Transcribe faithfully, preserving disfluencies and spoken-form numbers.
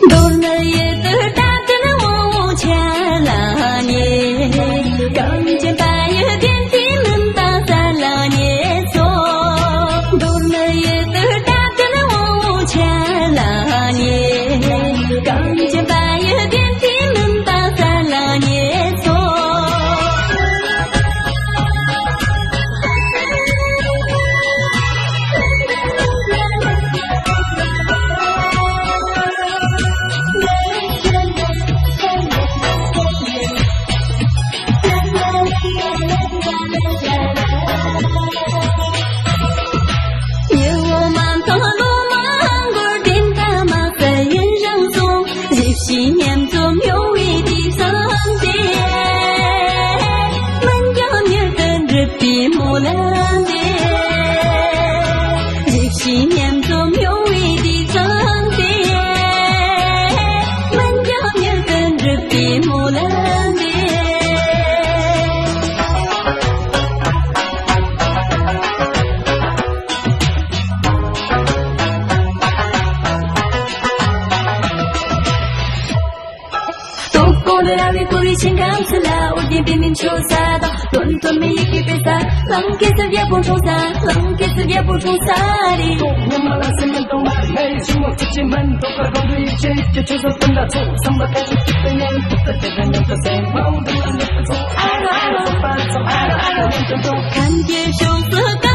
མདོར་ན་ཡུལ་དུ་རྟ་བདུན་དབང་བོ་ཆེ་ལ་ཉེ། གངས་ཅན་བལ་ཡུལ་བདུན་དེའི་མུན་པ་སེལ་ལ་ཉེ་སོ། མདོར་ན་ཡུལ་དུ་རྟ་བདུན་དབང་བོ་ཆེ་ལ་ཉེ། གངས་ཅན་བལ་ཡུལ་བདུན་དེའི་མུན་པ་སེལ་ལ་ཉེ་སོ། ཉི་འོད་མ་མཐོང་ལོ་མ་འགོར། དྲན་པ་མ་གསལ་ཡུན་རིང་སོང་། གཞིབས་ཤིང་སྙེམས་འཛོམས་གཡོ་བའི་དུས་བཟང་དེ། མི་འགྱང་མྱུར་དུ་འགྲུབ་པའི་སྨོན་ལམ་འདེབས། གཞིབས་ཤིང་སྙེམས་འཛོམས་གཡོ་བའི་དུས་བཟང་དེ། མི་འགྱང་མྱུར་དུ་འགྲུབ་པའི་སྨོན་ལམ་འདེབས། སྟོབས་དགོངས་ལ་ར་བའི་བསྐོར་བའི་ཞིང་ཁམས་སུ་ལ། ཨོ་རྒྱན་པད་མའི་མཆོད་ས་དང་། དོན་དོན་མི་ཡི་གུས་པའི་ས། ལྷ་སྐལ་ཟེར་རྒྱལ་པོ་འཁྲུངས་ས། ལྷ་སྐལ་ཟེར་རྒྱལ་པོ་འཁྲུངས་ས་རེད། ཉི་མ་ལ་སེམས་མེད་གཏོང་བ། ངའི་ཞིང་མོ་ཚིག་ཅིག་མན་དོག་པར་གོང་དུ་ཡིད་ཆེས་ཀྱི་ཆོས་སུ་སྟོན་ལ་ཚོགས། བསམ་པ་ཐག་ཆོད་ཀྱི་དེ་ཉིད་ཐུགས་ལ་དེ་ལ་ཉམས་སུ་སེམས་མང་དུ་ལ་ཉམས་སུ་ཚོགས། ཨ་རོ་ཨ་རོ་པ་ཚོགས། ཨ་རོ་ཨ་རོ་ཉམས་སུ་ཚོགས། གང་གི་ཕྱོགས་སུ་ཀ་